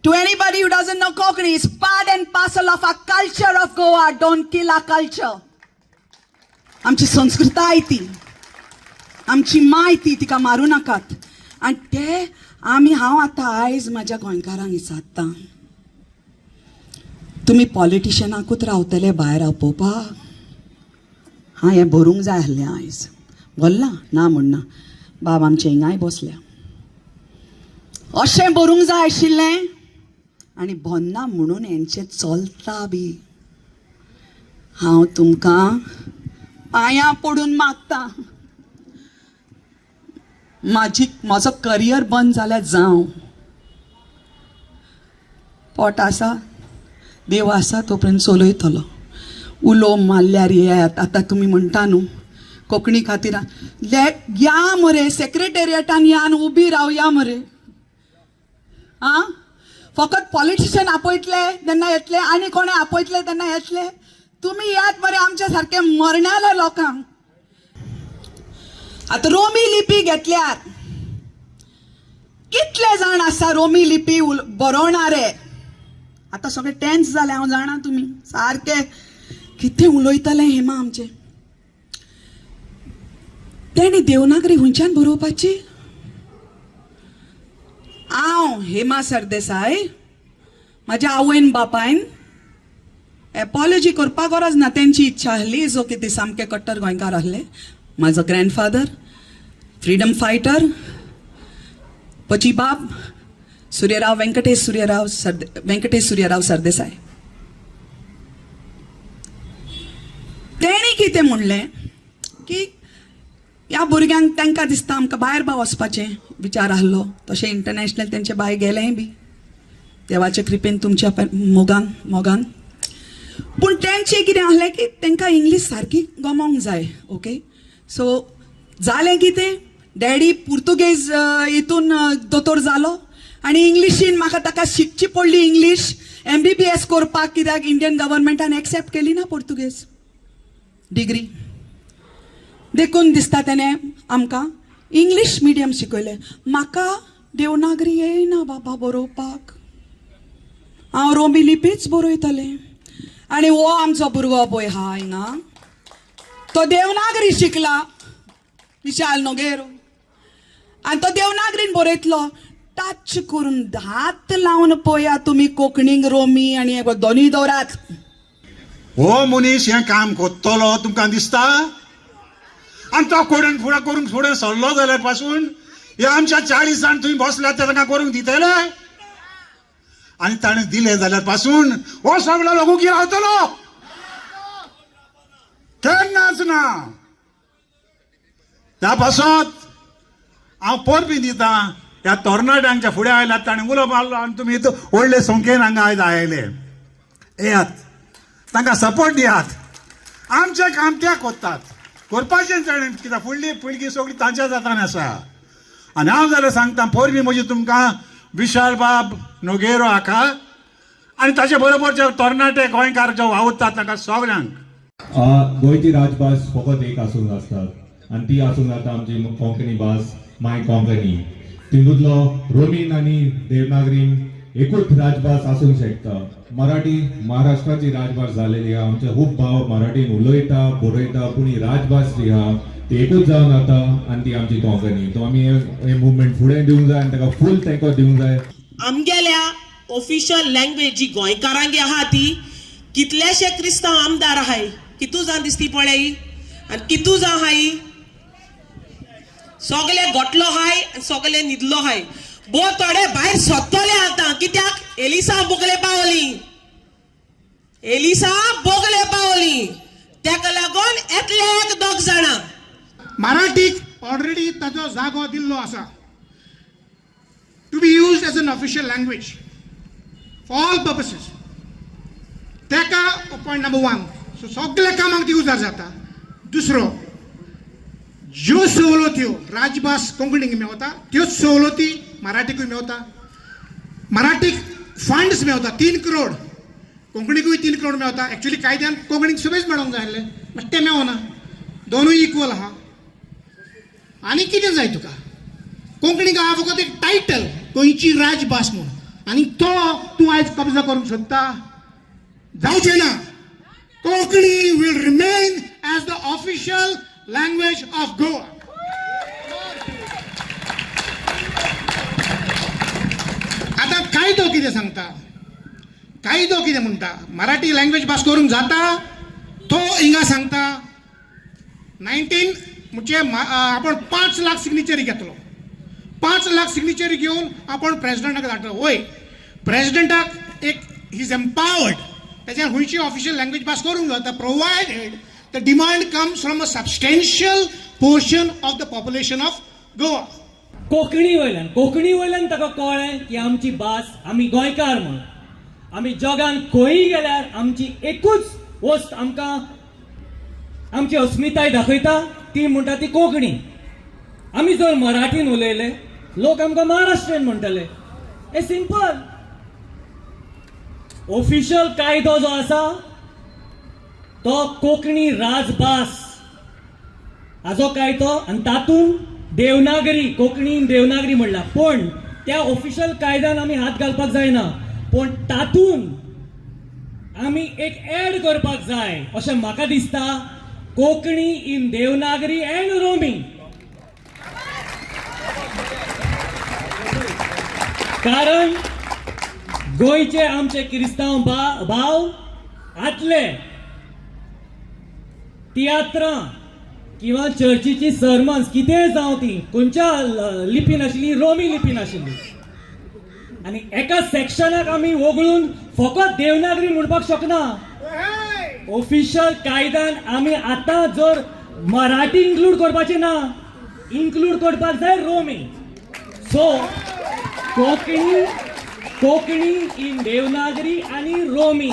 To anybody who doesn't know Konkani, it's part and parcel of our culture of Goa. Don't kill our culture. आमची संस्कृताय ती, आमची माय ती, तिका मारूं नाकात. आनी ते आमी, हांव आतां आयज म्हाज्या गोंयकारांक विचारतां, तुमी पॉलिटिशनाकूच रावतले भायर आपोवपाक? हां, हें भरूंक जाय आसलें आयज. भरलां ना म्हणना, बाब आमचे हिंगाय बसल्या. अशें भरूंक जाय आशिल्लें आनी भरना म्हणून हेंचें चलता बी. हांव तुमकां पांयां पडून मागता, म्हाजी म्हजो करियर बंद जाल्यार जावं, पोट आसा, देव आसा तो पर्यंत चलयतलो. उलो मारल्यार येयात. आतां तुमी म्हणटा न्हू कोंकणी खातीर, या मरे सेक्रेटेरियटान या आनी उबी रावया मरे. आं, फकत पॉलिटिशियन आपयतले तेन्ना येतले आनी कोणें आपयतले तेन्ना येतले? तुमी येयात मरे आमच्या सारके मरणाल्या लोकांक. आतां रोमी लिपी घेतल्यार कितले जाण आसा रोमी लिपी बरोवणारे? आतां सगळे टेन्स जाले, हांव जाणा तुमी सारके कितें उलयतलें हेमा आमचें. तेणी देवनागरी खंयच्यान बरोवपाची? हांव हेमा सरदेसाय, म्हाज्या आवयन बापायन एपॉलॉजी करपाक गरज ना, तेंची इच्छा आसली, जो कितें सामके कट्टर गोंयकार आसले. म्हाजो ग्रँडफादर फ्रिडम फायटर, पची बाब सूर्यराव वेंकटेश सूर्यराव सरदे वेंकटेश सूर्यराव सरदेसाय. तेणी कितें म्हणलें की ह्या भुरग्यांक तांकां दिसता आमकां भायर बा वचपाचें विचार आहलो, तशें इंटरनॅशनल तेंचे भायर गेलेंय बी देवाचे कृपेन, तुमच्या मोगान मोगान. पूण तेंचें कितें आहलें की तांकां इंग्लीश सारकी गमोंक जाय. ओके, सो जालें कितें, डॅडी पुर्तुगेज हितून दोतोर जालो आनी इंग्लिशीन म्हाका ताका शिकची पडली इंग्लीश एमबीबीएस करपाक, कित्याक इंडियन गव्हर्मेंटान एक्सेप्ट केली ना पुर्तुगेज डिग्री. देखून दिसता तेणें आमकां इंग्लीश मिडियम शिकयलें. म्हाका देवनागरी येयना बाबा बरोवपाक, हांव रोमी लिपीच बरयतलें. आनी हो आमचो भुरगो पळय हा हिंगा, तो देवनागरी शिकला, विशाल नोगेरो, आनी तो देवनागरीन बरयतलो. टच करून हात लावन पळया तुमी कोंकणीक रोमी आनी दोनूय दवरात. हो मनीस हें काम कोत्तलो तुमकां दिसता? आनी तो करून फुडें करूंक फुडें सरलो जाल्यार पासून हे आमच्या 40 जाण थंय बसल्यात ते तांकां करूंक दितले? आनी ताणें दिले जाल्यार पासून हो सगळो लोक ओगी रावतलो? केन्नाच ना. त्या पासत हांव परबीं दिता ह्या तरणाट्यांच्या फुडें आयल्यात, ताणें उलो मारलो आनी तुमी व्हडले संख्येन हांगा आयज आयले. येयात, तांकां सपोर्ट दियात. आमचें काम ते कोत्तात, करपाचें ताणें, कित्याक फुडली पिळगी सगळी तांच्या जातान आसा. आनी हांव जाल्यार सांगता परबीं म्हजी तुमकां विशाल बाब नोगेरो हाका आनी ताचे बरोबर जे तरणाटे गोंयकार जे वावुरतात तांकां सगळ्यांक. गोंयची राजभास फकत एक आसूंक आसता आनी ती आसूंक जाता आमची कोंकणी भास, माय कोंकणी. तितूंतलो रोमीन आनी देवनागरीन एकूच राजभास आसूंक शकता. मराठी महाराष्ट्राची राजभास जालेली आहा. आमचे खूब भाव मराठीन उलयता, बरयता, पूण ही राजभास जी आहा ती एकूच जावन जाता आनी ती आमची कोंकणी. तो आमी हे मुवमेंट फुडें दिवंक जाय आनी ताका फूल तेंको दिवंक जाय. आमगेल्या ऑफिशियल लँग्वेज जी गोंयकारांगे आहा ती, कितलेशे क्रिस्तांव आमदार आहाय, कितू जाण दिसती पळय आनी कितू जाण आहाय, सगळे गोटलो हाय आनी सगळे न्हिदलो हाय. भोव थोडे भायर सोदतले आतां, कित्याक एलिसा बोगले पावली, एलिसा बोगले पावली, तेका लागून येतले एक दोग जाणां. मराठीक ऑलरेडी ताचो जागो दिल्लो आसा to be used as an official language for all purposes. तेका पॉयंट नंबर वन, सो सगल्या कामाक ती उजार जाता. दुसरो, ज्यो सवलत्यो राजभास कोंकणीक मेवता त्योच सवलती मराठीकूय मेवता. मराठीक फंड्स मेवता 3 करोड, कोंकणीकूय 3 करोड मेवता. एक्चुली कायद्यान कोंकणीक सुबेज मेळोंक जाय आसलें, बट तें मेवना. दोनूय इक्वल आहा. आनी कितें जाय तुका? कोंकणीक आहा फकत एक टायटल, गोंयची राजभास म्हणून. आनी तो तूं आयज कब्जा करूंक सोदता. जावचें ना. Konkani will remain as the official language of Goa. आतां कायदो कितें सांगता, कायदो कितें म्हणटा? मराठी लँग्वेज पास करूंक जाता? तो हिंगा सांगता 19 म्हणजे आपण 5 लाख सिग्नेचरी घेतलो. 5 लाख सिग्नेचरी घेवन आपण प्रेसिडेंटाक धाडटलो. वय, प्रेसिडेंटाक एक he is empowered. तेच्यान खंयची ऑफिशियल लँग्वेज पास करूंक जाता, provided the demand comes from a substantial portion of the population of Goa. Konkani वयल्यान ताका कळ्ळें की आमची भास, आमी गोंयकार म्हूण. आमी जगान खंयी गेल्यार आमची एकूच वस्त आमकां आमची अस्मिताय दाखयता, ती म्हणटा ती कोंकणी. आमी जर मराठीन उलयले, लोक आमकां महाराष्ट्रीयन म्हणटले. हे सिंपल. ऑफिशियल कायदो जो आसा तो कोंकणी राजभास हाजो कायदो आनी तातूंत देवनागरी, कोंकणी देवनागरी म्हणला. पूण त्या ऑफिशियल कायद्यान आमी हात घालपाक जायना, पूण तातूंत आमी एक एड करपाक जाय अशें म्हाका दिसता, कोंकणी इन देवनागरी अँड रोमी. कारण गोंयचे आमचे क्रिस्तांव भाव आतले तियात्रां किंवा चर्चीची सरमन्स कितेंय जावं, ती खंयच्या लिपीन आशिल्ली? रोमी लिपीन आशिल्ली. आनी एका सेक्शनाक आमी वगळून फकत देवनागरी म्हणपाक शकना. ऑफिशियल कायद्यान आमी आतां जर मराठी इन्क्लूड करपाची ना, इन्क्लूड करपाक जाय रोमी. सो कोंकणी इन देवनागरी आनी रोमी.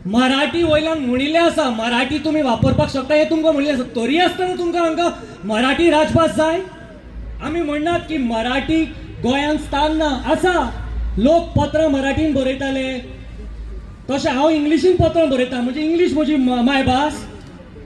मराठी वयल्यान म्हणिल्लें आसा, मराठी तुमी वापरपाक शकता हें तुमकां म्हणिल्लें आसा. तरी आसतना तुमकां हांकां मराठी राजभास जाय. आमी म्हणनात की मराठी गोंयांत स्थान ना. आसा. लोक पत्रां मराठीन बरयताले, तशें हांव इंग्लिशीन पत्रां बरयता, म्हणजे इंग्लीश म्हजी मायभास.